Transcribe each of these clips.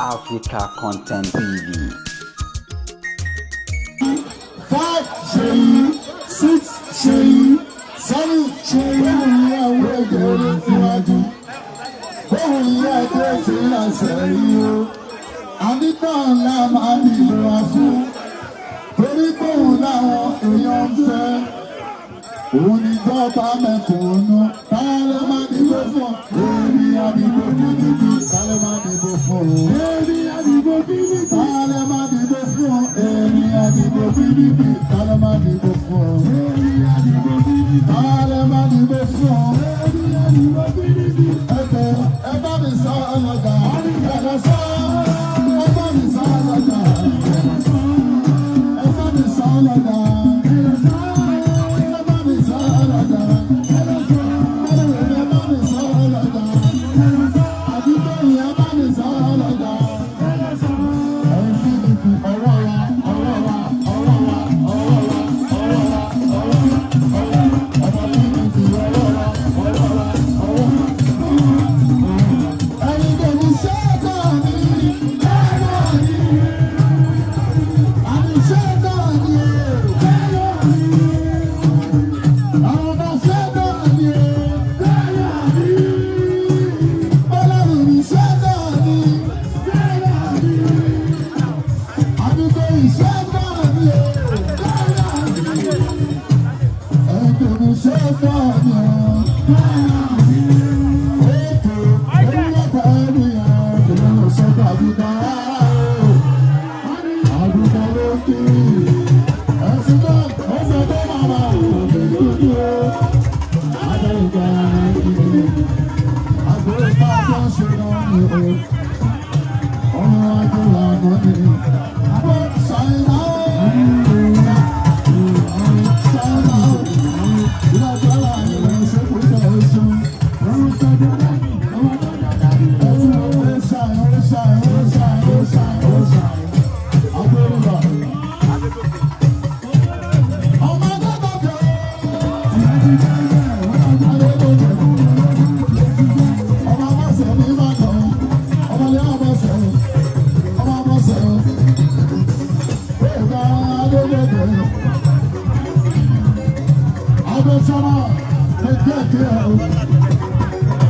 Africa Content TV. Five, Ṣèyí. Six, Ṣèyí. Seven, Ṣèyí. Bóun ní àwọn ẹgbẹ́ oníwájú. Bóun ní ẹgbẹ́ tí ń sẹ́yìn o. Àdìgbò ńlá máa dìbò wá fún. Torí bóun làwọn èèyàn ń fẹ́. Òun ní jọba mẹ́kúnnù. Ta ló máa dìbò fún? Èmi àdìbò PDP. Ta ló máa dìbò fún? Èmi àdìbò PDP. Ta ló máa dìbò fún? Èmi àdìbò PDP. Ta ló máa dìbò fún? Èmi àdìbò PDP. Ta ló máa dìbò fún? Èmi àdìbò PDP. Ẹ̀fẹ̀ ẹ bá mi sọ ọlọ́dà. Ẹ lọ sọ. Ẹ bá mi sọ ọlọ́dà. Ẹ bá mi sọ ọlọ́dà. Ẹ bá mi sọ ọlọ́dà. Ẹ bá mi sọ ọlọ́dà. Àdúgbò yìí ẹ bá mi sọ ọlọ́dà. Ẹ̀yin PDP, ọwọ́ wa, ọwọ́ wa, ọwọ́ wa, ọwọ́ wa, ọwọ́ wa, ọwọ́ wa, ọwọ́ wa. Ọmọ PDP, ọwọ́ wa, ọwọ́ wa, ọwọ́ wa. Ẹ̀yin tèmi, ṣẹ́ẹ̀kọ̀ mi, ṣẹ́ẹ̀kọ̀ mi. Àní ṣẹ́ẹ̀kọ̀ mi, ṣẹ́ẹ̀kọ̀ mi. Àwọn ọmọ ṣẹ́ẹ̀kọ̀ mi, ṣẹ́ẹ̀kọ̀ mi. Ọlọ́run mi, ṣẹ́ẹ̀kọ̀ mi, ṣẹ́ẹ̀kọ̀ mi. Àdúgbò ìṣẹ́ẹ̀kọ̀ mi, ṣẹ́ẹ̀kọ̀ mi. Ẹ̀yin tèmi, ṣẹ́ẹ̀kọ̀ mi, ṣẹ́ẹ̀kọ̀ mi. Ètò orílẹ̀-èdè ènìyàn kò sọ́kọ̀ àbúkà rárá o. Àbúkà ló kí. Ẹ̀sìn náà ó sọ pé màmá ò lè dúdú o. Adéǹkà ìdílé. Àgbèrè bá tó ń ṣe náà ni o. Ọmọ ajé lànà ni. Àbọ̀ ṣàìná o. Ṣàìná o. Ìlàjọ́ làyè ṣe kò tẹ̀ ẹ́ sùn. Ẹ̀sìn ó ṣàì ó ṣàì ó ṣàì ó ṣàì ó ṣàì. Àgbèrè. Ọmọ akẹ́kọ̀ọ́ ọmọ abọ́sẹ̀ ní Ìbàdàn, ọmọlé abọ́sẹ̀, ọmọ abọ́sẹ̀, ẹ̀ka adégbèdè, abẹ́sọ́nà kékeré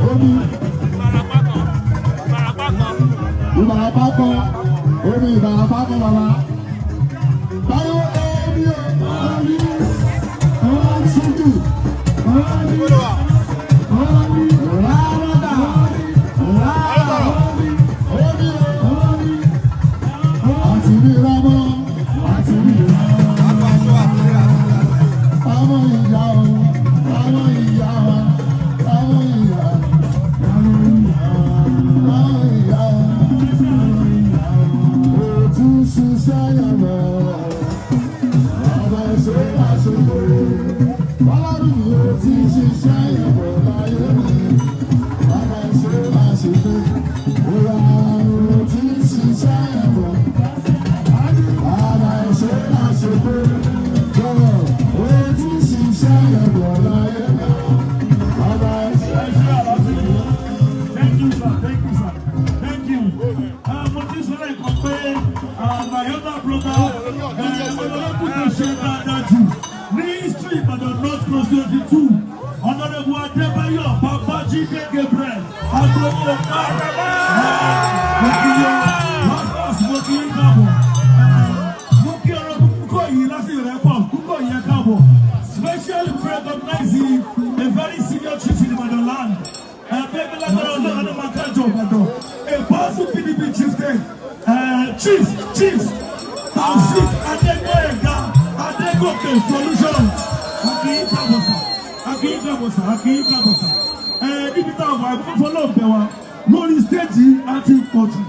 omi Ìbàràpá kan, omi Ìbàràpá kan bàbá. Báyọ̀ omi o, omi, omi sókè, omi, omi, rárá, rárá, omi o, omi, àti rí rámọ́, àti rí rámọ́. Àwọn ìyá o, àwọn ìyá wa, àwọn ìyá, àwọn ìyá, àwọn ìyá, òtún ṣiṣẹ́ yẹn lọ. Ọba ṣe àṣepọ̀, Ọlọ́run mi ò ti ṣiṣẹ́ yẹn bọ̀ láyé mi. Ọba ṣe àṣepọ̀, òyà ò ti ṣiṣẹ́ yẹn bọ̀. Ọba ṣe àṣepọ̀, jọ̀wọ́ ò ti ṣiṣẹ́ yẹn bọ̀ láyé mi. Ọba ṣe. Thank you, sir. Thank you, sir. Thank you. Mo ti sọ lẹ́ẹ̀kan pé my elder brother, honourable tó ṣe dáadáa jù ní history Ìbàdàn North Constituency 2, Honourable Adébáyọ̀ Babájídé Gabriel Agbowó Ká. Mo kí yọ last mo kí yín káàbọ̀. Mo kí honourable Kúkọ̀yí láti Ìrẹ́pọ̀, Kúkọ̀yí, ẹ káàbọ̀. Specially recognizing a very senior chief in Ibadan land. Bẹ́ẹ̀ni lágbára Ọlọ́run ní Makájọ Ìbàdàn. A powerful PDP chieftain, Chief Taofik Adegboyega Adegoke Solution. Akin káàbọ̀ sà, akin káàbọ̀ sà, akin káàbọ̀ sà. Níbi táwọn wà fọlọ́ bẹ̀ wá lórí stage àti pọ̀jù.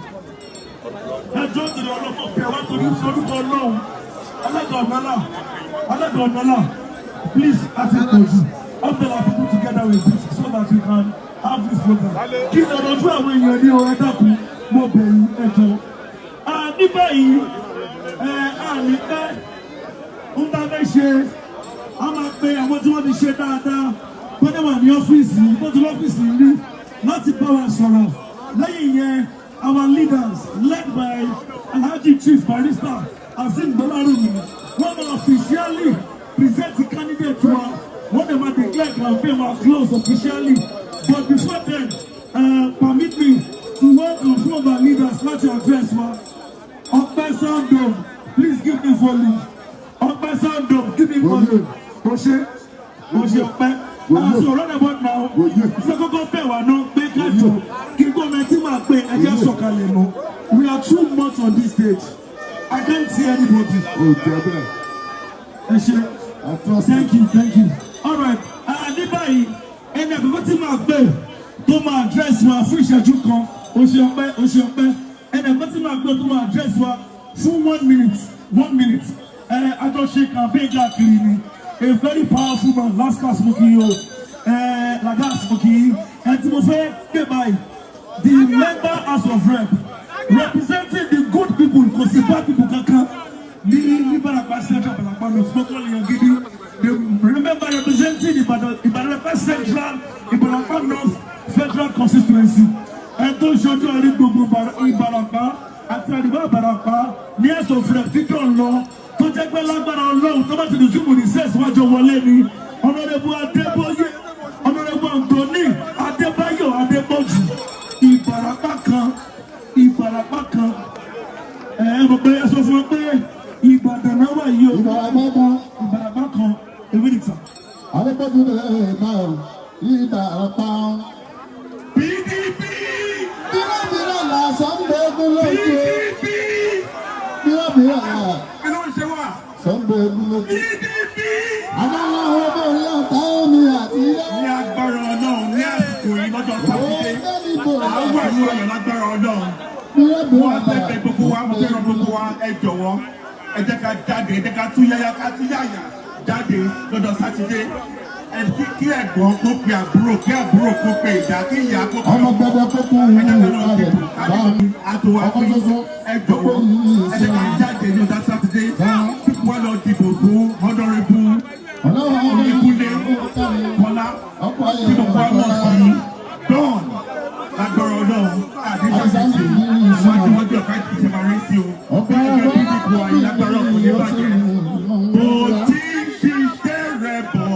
Ẹjọ́ ìrìn ọlọ́mọ bẹ̀ wá torí orúkọ Ọlọ́run. Alága ọ̀nàlá, alága ọ̀nàlá, please, àti pọ̀jù. Up our people together with this so that we can have this program. Kí ni ọ̀rọ̀ ojú àwọn èèyàn ní o? Ẹ dákun, mo bẹ̀ yín, ẹ jọ̀ọ́. Ní báyìí, ẹ àní pẹ́ ń bá fẹ́ ṣe, a máa pe àwọn tí wọ́n ti ṣe dáadáa tó ní wà ní ọ́fíìsì tó ti lọ́fíìsì rí láti bá wa sọ̀rọ̀. Lẹ́yìn yẹn, àwọn Our leaders, led by Alhaji Chief Barrister Azeem Gbolarumi, wọ́n máa officially present the candidate wa. Wọ́n dẹ̀ máa declare campaign wa close officially. But before then, permit me to welcome some of our leaders láti address wa. Ọpẹ́ Sandom, please give me volume. Ọpẹ́ Sandom, give me volume. O ṣe, o ṣe, Ọpẹ́. So run about now, ṣé kọ́kọ́ bẹ̀ wá náà pé kájọ kí gómìnà máa pé ẹjẹ́ sọ̀kalẹ̀ mọ́. We are too much on this stage. I can't see anybody. Ó jẹ́ bẹ́ẹ̀. Ẹ ṣe. I trust. Thank you, thank you. All right, ní báyìí, ẹni àkọ́kọ́ tí màá gbé tó máa address wa fún ìṣẹ́jú kan, o ṣe, Ọpẹ́, o ṣe, Ọpẹ́. Ẹni àkọ́kọ́ tí màá gbé tó máa address wa fún one minute, one minute. Ẹ àjọṣe campaign káàkiri ni, a very powerful man, last class mo kì í o, ẹ lagas mo kì í. Ẹ tí mo fẹ́ gbé báyìí, the member House of Rep representing the good people, kò sí bad people kankan ní Ìbàràpá Central, Ìbàràpá North, gbọ́kànlé yẹn gidi, the member representing Ìbàdàn, Ìbàràpá Central, Ìbàràpá North Federal Constituency, ẹ tó ń ṣojú ẹrí gbogbo Ìbàràpá àti àdìbò Ìbàràpá ní ẹ̀sọ̀ fúnra títọ̀ ń lọ, tó jẹ́ pé lágbára Ọlọ́run, tó bá ti dùn sí mùní sẹ́ẹ̀sì wájú wọlé ni, Honourable Adébóyè, Honourable Anthony Adébáyọ̀ Adépọ̀jù, Ìbàràpá kan, Ìbàràpá kan. Ẹ ẹ mọ̀ pé ẹ sọ fún wọn pé Ìbàdàn náà wà yìí o. Ìbàràpá kan. Ìbàràpá kan, èmi nìkan. Adépọ̀jù lè máa Ìbàràpá. PDP. Bírọ̀bírọ̀ là sọ́ńdẹ̀ẹ́gún lójú. PDP. Bírọ̀bírọ̀ là Kí ló ń ṣe wá? sọ́ńdẹ̀ẹ́gún lójú. PDP. Adáláwo borí ọ̀tá omi àti ilé. Ní agbára Ọlọ́run, ní àsìkò yìí lọ́jọ́ Sátidé, à ń wà ní ọ̀yọ́ lágbára Ọlọ́run. Bírọ̀bírọ̀. Wọ́n fẹ́ bẹ̀ gbogbo wa, mo fẹ́ rọ gbogbo wa, ẹ jọ̀wọ́, ẹ jẹ́ ká jáde, ẹ jẹ́ ká tú yáyá, ká tú yáyà jáde lọ́jọ́ Sátidé. Ẹ kí ẹ̀gbọ́n kó pe àbúrò, kí àbúrò kó pe ìyá, kí ìyá kó pe Ọmọ ọmọ. gbẹdẹ kókó Ẹ jẹ́ ká lọ ìlú rẹ̀ dìbò bá mi. àtòwá Ọmọ pín. tuntun. Ẹ jọ̀wọ́, ẹ jẹ́ ká jáde ní ọjọ́ Sátidé, kí wọ́n lọ dìbò fún Honourable Oyèkúnlé Kọ́lá, tí gbogbo wa mọ̀ sí Don. Lágbára Ọlọ́run, àdéhùn wájú wájú ọ̀ká ìṣe máa rí sí o. Gẹ́gẹ́ bí dìbò àyè lágbára kò ní bàjẹ́. Kò tí ń ṣiṣẹ́ rẹ̀ bọ̀.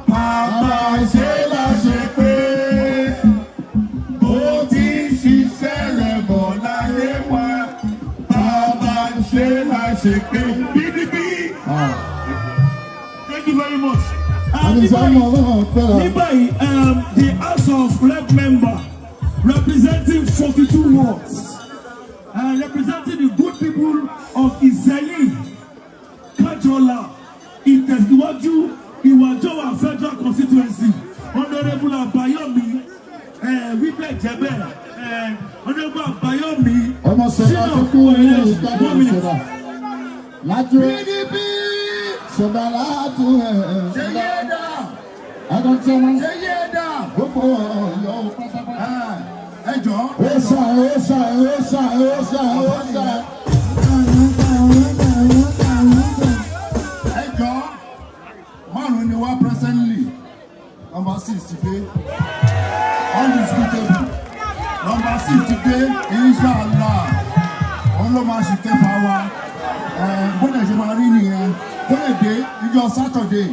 Bàbá ṣe láṣẹ pé bó ti ń ṣiṣẹ́ rẹ̀ bọ̀ láyé wa. Bàbá ṣe láṣẹ pé PDP. Thank you very much. Ní báyìí, the House of Rep member representing 42 wards, representing the good people of Ìsẹ́yìn, Kájọlà, Ìtẹ̀síwájú, Ìwàjọwà Federal Constituency, Honourable Àbáyọ̀mí, wíbẹ̀ jẹ́bẹ̀, Honourable Àbáyọ̀mí Ọmọ sọ̀rọ̀ Ṣínà tó kú ní ìtàgé one minute. sọ̀rọ̀. Lájú PDP sọ̀rọ̀ láti ẹ̀ sọ̀rọ̀. Adọ́ntẹ́wọ́n gbogbo Ọ̀yọ́ pátápátá. Ẹ jọ̀ọ́. Ó ṣà, ó ṣà, ó ṣà, ó ṣà, ó ṣà. Ẹ jọ̀ọ́, márùn ni wá presently, number six ti dé, undisputable number six ti dé. Inshallah, òun ló máa ṣe kẹfà wa. Bó lè ṣe máa rí nìyẹn, kó lè dé níjọ́ Saturday.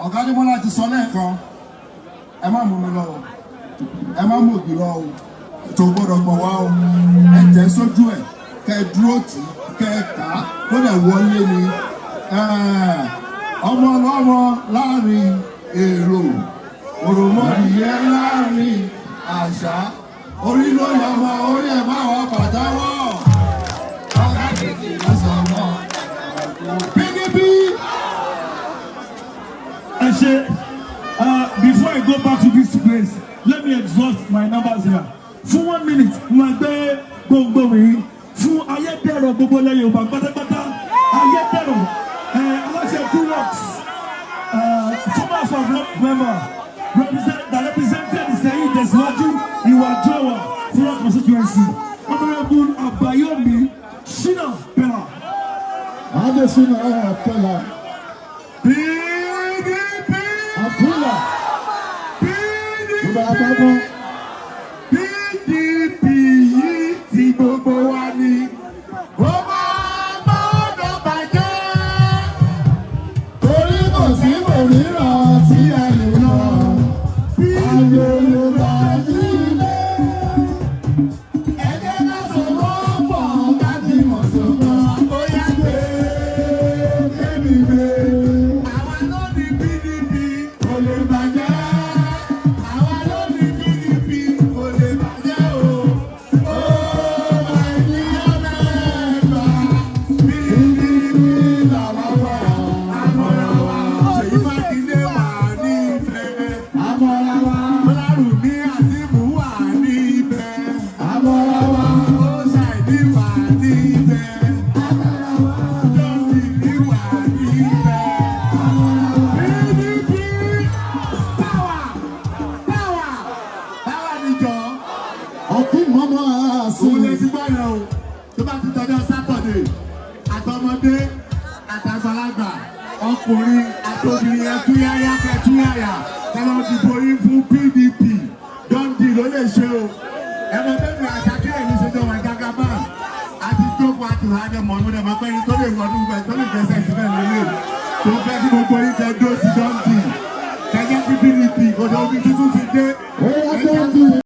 Ọ̀gá Adémọ́lá ti sọ lẹ́ẹ̀kan, ẹ má mú mi lọ o, ẹ má mú ògì lọ o, tó gbọ́dọ̀ gbọ̀ wá o. Ẹ tẹ̀ sójú ẹ̀, kẹ́ ẹ dúró tì í, kẹ́ ẹ kà á, kó lè wọlé ni. Ọmọ ọlọ́mọ láàrin èrò, òròmọdìyẹ láàrin àṣà, orí ló yọ ọmọ orí ẹ̀ máa wà pàjáwọ́. Ọ̀gá kìkì ló sọ̀rọ̀ PDP. Ẹ ṣe. Before I go back to this place, let me exhaust my numbers here. Fún one minute, mo máa gbé gbòǹgbò yìí fún ayédèrò gbogbo ilẹ̀ Yorùbá pátápátá, ayédèrò aláṣẹ Qrox, former House of Rep member that represented Ìsẹ́yìn, Ìtẹ̀síwájú, Ìwàjọwà Federal Constituency, Honourable Abayomi Shina Peller. Adesina Pẹ̀lá. PDP. Àfúlà. PDP. Ìbàràpá kan. PDP. Gbogbo wa ni ó máa gbọ́dọ̀ bàjẹ́. Torí kò sí òmíràn tí a lè lọ. Bí Yorùbá sílẹ̀. Ẹ jẹ́ ká sọ̀rọ̀ pọ̀ ká fi mọ̀ sọ̀kan. Ó yá gbé débi gbé. Àwa ló ní PDP kò lè bàjẹ́. Àwa ló ní PDP kò lè bàjẹ́ o. Ó máa ní ọ̀nà PDP làwa wà. Àmọ́ra wa. Ṣèyí Mákindé wà ní ibẹ̀. Àmọ́ra wa. Bọ́lárùmí Azeem wà ní ibẹ̀. Àmọ́ra wa. Ó ṣàìdí wà ní ibẹ̀. Àmọ́ra wa. Jọ́sìnì wà ní ibẹ̀. Àmọ́ra wa. PDP power power power níjọ. Ọ̀kí mọ́mọ́ Òun lè ti gbọ́ yẹn o. Tó bá ti tọjọ́ Saturday, àtọmọdé, àtàgbàlagbà, ọkùnrin, àtobìnrin, ẹtúyáyá kẹtúyáyá kẹlọ́ dìbò yín fún PDP. Dundee ló lè ṣe o. Ẹ̀mọ bẹ́ẹ̀ àtàkìrẹ̀ ní ṣojú ọmọ ìjágá bá. Àti jókòó àti ìhàdẹ̀ mọ̀ ní ọmọ pẹ́ni tó lè wọnú ẹ̀ tó lè gbẹ́sẹ̀ síbẹ̀ lélẹ̀. Tó fẹ́ kí gbogbo yín kẹ